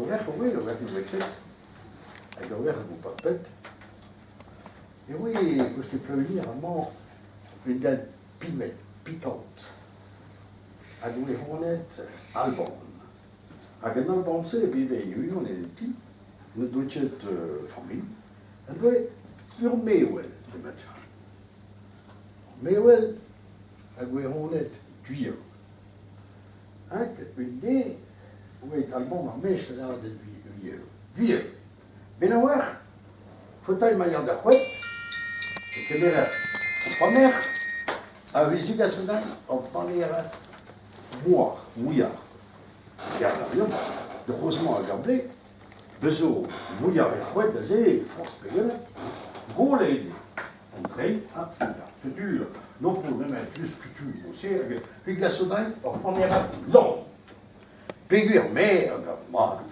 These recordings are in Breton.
Ur verc'h oe, ur verc'h ne oe ket, hag ur verc'h a vo bepred. E oe koste Pleunier amañ un den pimet, pitant, hag oe c'honet Alban. Hag an Alban-se e veve e-unan en un ti, n'en doe ket familh, en doe ur mevel nemetañ. Ur mevel hag oe c'honet Duio. Hag un deiz oe Alban ar mestr da lâret da Duio. Duio, Ben a-walc'h, faotañ ma ya da c'hwet, e kemerer ur paner ha e zegas ur panerad mouar, mouilhar. Gervel a reomp, da c'hozmañ hag ar blez, bez zo mouilhar er c'hoed aze, forzh pegement, golet eo an drein ha mouilhar. Setu n'ho po nemet just kutuilh mod-se hag e gaso ur panerad lann. Peogwir me a gav mat.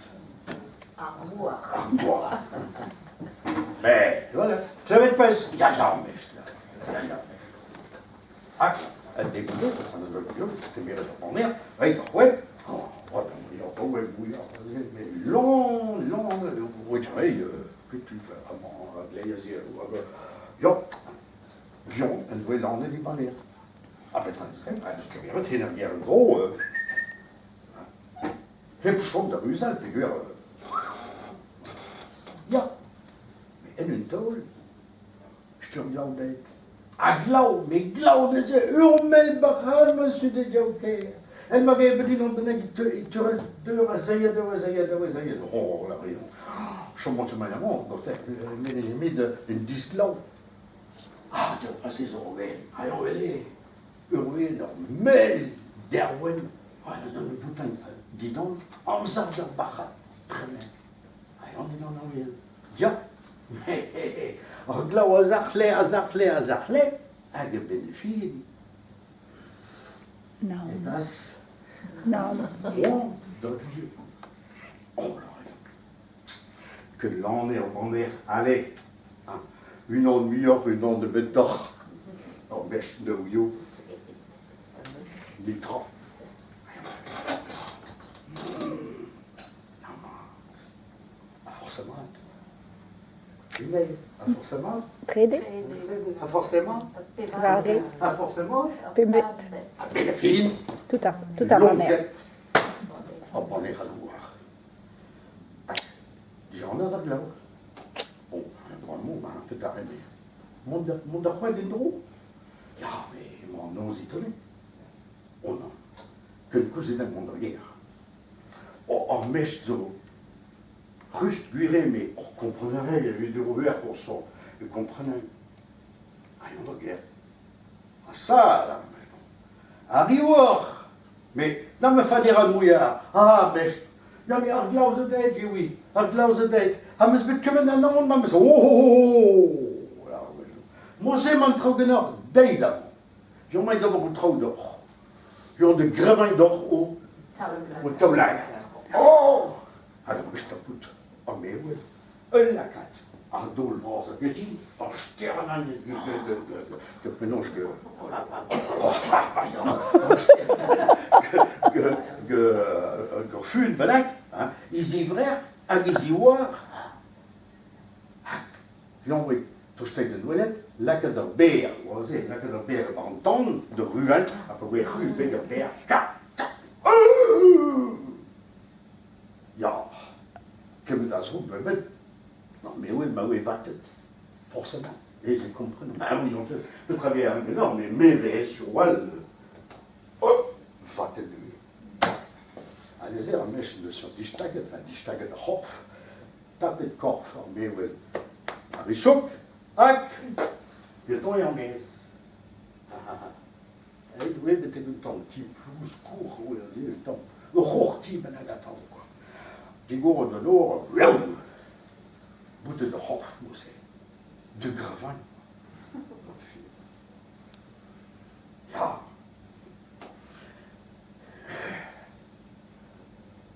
Ar mouar. Ar mouar. Mais voilà, klevet 'peus? Ya, ya, mestr. Ya, ya. Hag un degouezh, an eus kemeret ur banner, reiñ ur c'hwed, oh, mais lan, lan, oe kutu, amañ, a-gleiz, ya, Jean en doe lanet e baner. Ha petra 'neus graet? Ha 'neus kemeret hen ar ger en-dro hep chom da ruzal peogwir ya, met en un taol, stumm glav dezhe. Ha glav, met glav neuze, ur mell barrad ma eus bet div-kaer. En ma vez bet unan bennak e teurel deur a zeiz a zeiz a zeiz. Oh, la rayon. Chom mat amañ, docteur, met nemet un disglav. Ah, aze zo ur wel, ha ur wel eo, ur wel, ur mell derwenn, ha an boutin dindan amzer d'ar bac'had tremen. Ha eñ dindan ar wel. Ya, ar glav a zarc'hle, a zarc'hle, a zarc'hle, hag a-benn e fin. Naon. E das Naon. C'hoant da vieux. Oh là Ket laner baner, allez Unan muioc'h, unan nebeutoc'h. Ur mestr da ouio. Netra. A forzh mat. A forzh mat. Trede. A forzh mat. Pevare. A forzh mat. Pempvet. A-benn ar fin. Tout ar, tout ar baner. Lonket. Ar baner a douar. Dianat ar glav. Bon, normalement, ben, un peu tard, mais mont da c'hoad en-dro? Ya, mais emañ an noz étonné. Oh non, kenkoulz eo mont d'ar gêr. Oh, ar mestr zo rust gwir eo, mais oh, kompren a rae, evit ober o sort, e kompren Ha mont d'ar gêr. Ha ça, là, Arri oac'h! Mais na ma fader mouilhard! Ah, mestr! Ya, mais ar glav zo deuet, oui, ar glav zo deuet. Ha 'meus bet kement a naon ma 'meus... Oh, oh, oh! Mod-se emañ an traoù ganeoc'h, deit amañ. Emañ d'ober ho traoù deoc'h. Emañ da grevañ deoc'h ho, ho taoulagad. Oh! Hag ar wech tapout ar mevel, ul lakaat ar daol vras a geti, ar stern penaos ur fun bennak, hein, e zivrec'h hag e ziwar, hag eñ oe tostait d'an oaled, lakaat ur ber, oa-se, lakaat ur ber war an tan, da rual, ha pa oe ru bet ur ber, tap, tap, Ya, kement a zo bepred. Non, mais oui, ma oe vatet. Forcément. Et je comprends. Ah oui, on je travaille avec non, mais me vez sur wall. Oh, vatet lui. Ha neuze ar mech neus ur distaget, enfin distaget ar c'horf, tapet korf ar mevel ar e-chouk, hag gantañ eo ar maez. Aet oe betek un tamm ti plouz kozh oe aze, un tamm ur c'horr-ti bennak atav kwa. Digoret an nor, boutet ar c'horf neuze, de gravan. Ya.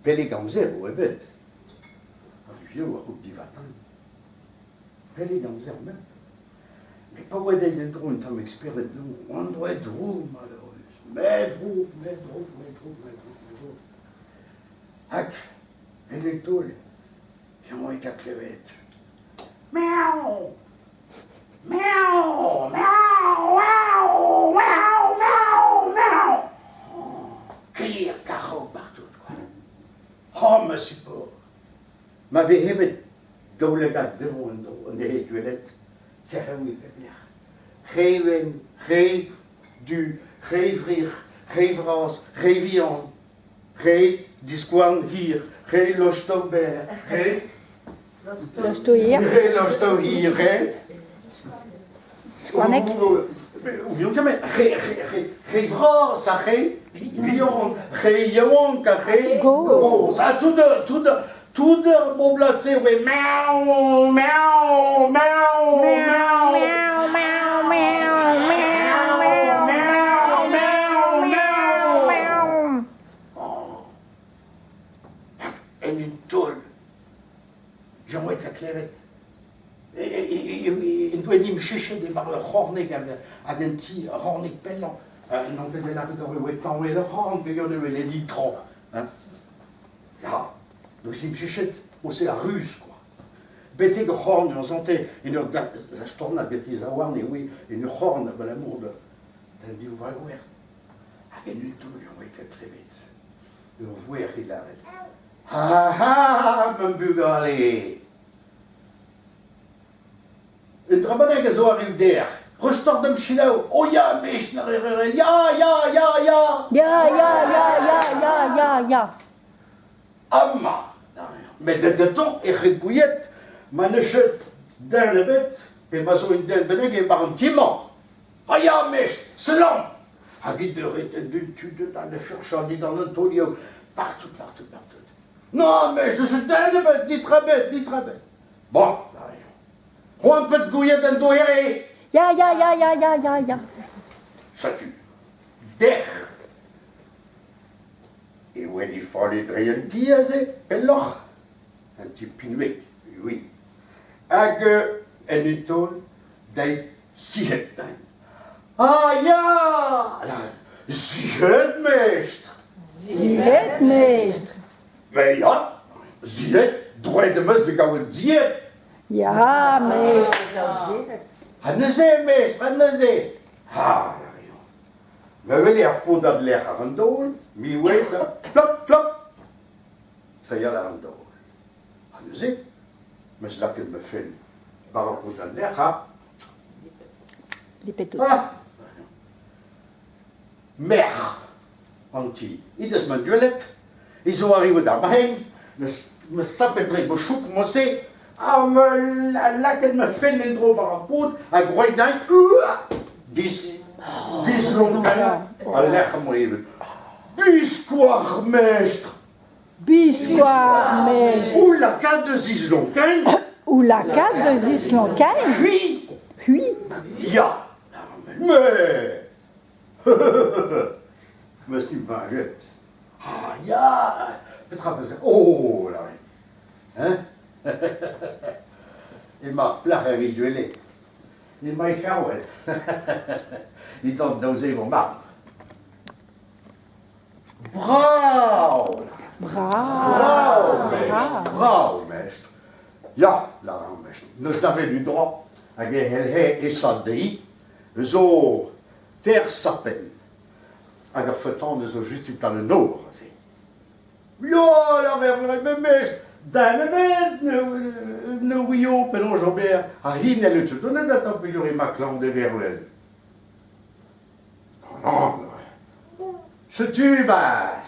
Pellik amzer oe bet. Ar vieux a-raok divatañ. Pellik amzer même. Met pa oa deuet en-dro un tammig spered dezhañ, on doa droug maleürus, met droug, met droug, met droug, met droug, met droug. Hag En un taol, emañ eta klevet. Miaou Miaou Miaou Miaou Miaou Miaou Miaou Krier kac'ho partout, quoi. Oh, ma support Ma vez evet daoulagad dezho en he gwelet, kerreoù e pep lec'h. Re wenn, re du, re vrir, re vras, re vihan, re diskouarn hir, re lostoù berr, re... Lostoù hir. Re lostoù hir, re... Skouarnek. Ouvion ket, met re, re, re, re vras ha re vihan, re yaouank ha re gozh. Ha tout, tout, tout ar boblad-se oe miaou, miaou, miaou, miaou. Miaou, miaou, miaou, miaou, miaou, miaou, miaou, miaou. Oh. En un taol, Jean-Louis a klevet. En doa nim chechet e-barzh ur c'horneg hag un ti, ur c'horneg pellañ. N'on ket lâret ur oe tañwel ur c'horn peogwir ne wele netra. Hein. Ya, n'eus nim chechet, o se ar ruz quoi. Betek ur c'horn ur sante en ur zastornat get e zaouarn e oe en ur c'horn abalamour da div vagoer. Hag en un taol e oe ket klevet. Ur voer he lâret. Ha ha, ma bugale! Un dra bennak a zo arru dec'h. Rustoc'h da'm selaou. Oh ya, mestr, ya, ya, ya, ya! Ya, ya, ya, ya, ya, ya, ya. Amañ! Met da gentañ e c'hell gouiet ma n'eus ket den ebet pe ma zo un den bennak e-barzh an ti-mañ. Ah ya, mestr, selaou! Hag int deuet d'un tu da furchañ dindan an taolioù, partout, partout, partout. Non, mais je suis den ebet, netra ebet, netra ebet. Bon, c'hoant pet gouiet an doere? Ya, ya, ya, ya, ya, ya, ya. Setu, dec'h e wel e falle dre un ti aze, pelloc'h, un ti pinvek, oui. Hag en un taol, deit sihet din. Ah ya! Zihet, mestr! Zihet, mestr! Mais ya, zihet, droet em eus da gaout diet. Ya, mestr! Ha neuze, mestr, ha neuze! Ah, Ma wele ar podad lec'h àr an daol, me 'oe plop, plop, ça ya àr an daol. Ha neuze, 'm eus lakaet ma fenn war ar podad lec'h ha... Lipetout. Ah Merc'h an ti he deus ma gwelet, he zo arrivet d'ar maen, 'meus sapet dre ma chouk mod-se, ha 'ma lakaet ma fenn en-dro war ar pod ha groet din dis dislonkañ al lec'h am boa evet. Biskoazh mestr! Biskoazh mestr! O lakaat da zislonkañ! O lakaat da zislonkañ! C'hwi! C'hwi! Ya! Mais Meus dit veñjet. Ah ya! Petra 'peus Oh là Hein Emañ ar plac'h evit gwele. Emañ e ferwel. Dindan daouzek o mab. Brav! Brav! Brav, mestr! Brav, mestr! Ya, lâr ar mestr, n'eus tamm u dra hag e c'hellhe esaat dezhi zo ter sapenn hag ar fetan zo just e-tal an nor aze. Ya, lâr ar mestr, den ebet ne ouio penaos ober ha hi n'helle ket donet atav peogwir emañ klañv d'e vervel. Non, Setu ba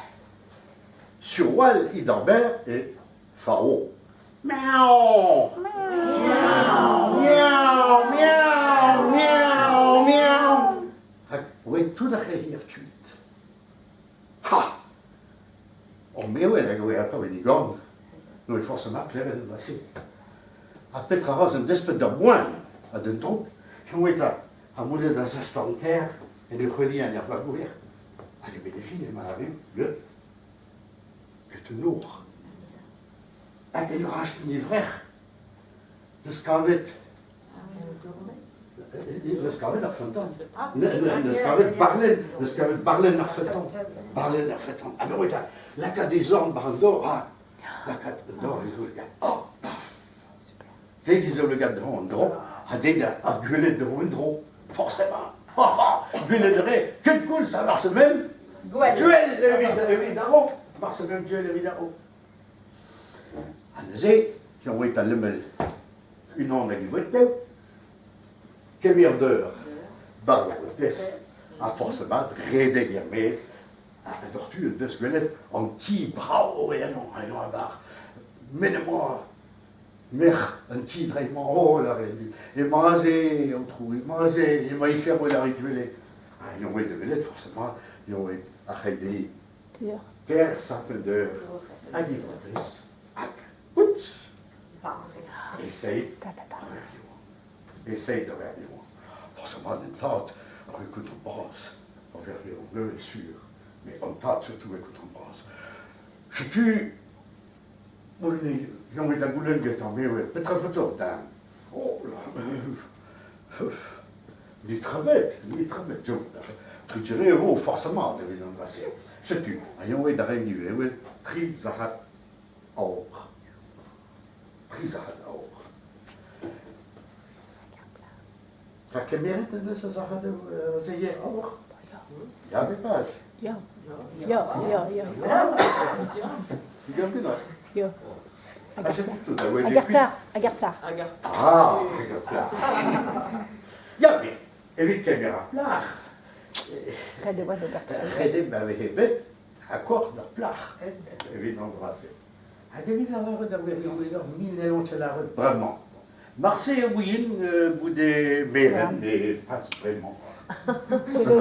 sur-walc'h it ober e faro. Miaou Miaou Miaou Miaou Miaou Miaou Hag oe tout ar c'hevier kuit. Ha! Hor mevel hag oe atav en e gorn. N'oe forzh mat klevet an dra-se. Ha petra 'ras en desped d'ar boan ha d'un droug, eñ oe 'ta Ha monet da zastorn-kaer en ur c'hweliañ er vagoer, hag a-benn e fin emañ arru, get, get un nor. Hag en ur astenn e vrec'h, n'eus kavet n'eus kavet ar feunteun. N'eus kavet barlenn, n'eus kavet barlenn ar feunteun. Barlenn ar feunteun. Ha neuze lakaat e zorn war an dor, ha Lakaat an dor e zoull oh, paf! Deit e zaoulagad dezhañ en-dro ha deit ar gweled dezhañ en-dro, forcément. Gwelet a rae kenkoulz ha marse mem duel evit a-raok, marse mem duel evit a-raok. Ha neuze, e oa da lemel unan hag e voe kemer deur barr ha forcément redek er-maez ha doc'htu en deus gwelet an ti brav eo ennañ, eñ a-barh. Met emañ merc'h an ti dre-mañ, oh, lâret dit, emañ aze, aotrou, emañ aze, emañ ifer o lâret gwelet. Ha eñ oa da welet forcément, eñ oa ar c'hreiz dezhi. Ter sapel d'eur hag e votez hag out. Essaye Essaye d'ober Forcément, an tad a écoute an bras. Ober bleu est sûr. Mais an tad surtout écoute an bras. Setu Eomp da goulenn gantañ, me 'wel. Petra 'faot deoc'h? Oh là, netra ebet, netra ebet, Joe. Trugarez e vo, forcément, evit an dra-se. Setu, ha eñ eo da reiñ ivez, e wel tri zac'had aour. Tri zac'had aour. Ha kemeret en deus a zac'had zeier aour? Ya, pe pas? Ya. Ya, ya, ya. Digav ket Ya. Hag ar plac'h, hag ar plac'h. Ah, hag ar plac'h. Ya, met evit kemer ar plac'h, Ret e oa d'ober. Ret eo ma vehe bet akord ur plac'h evit an dra-se. Hag evit lavaret ar wirionez, ur minellon ket lavaret bremañ. Marse e ouien goude merenn, mais pas bremañ.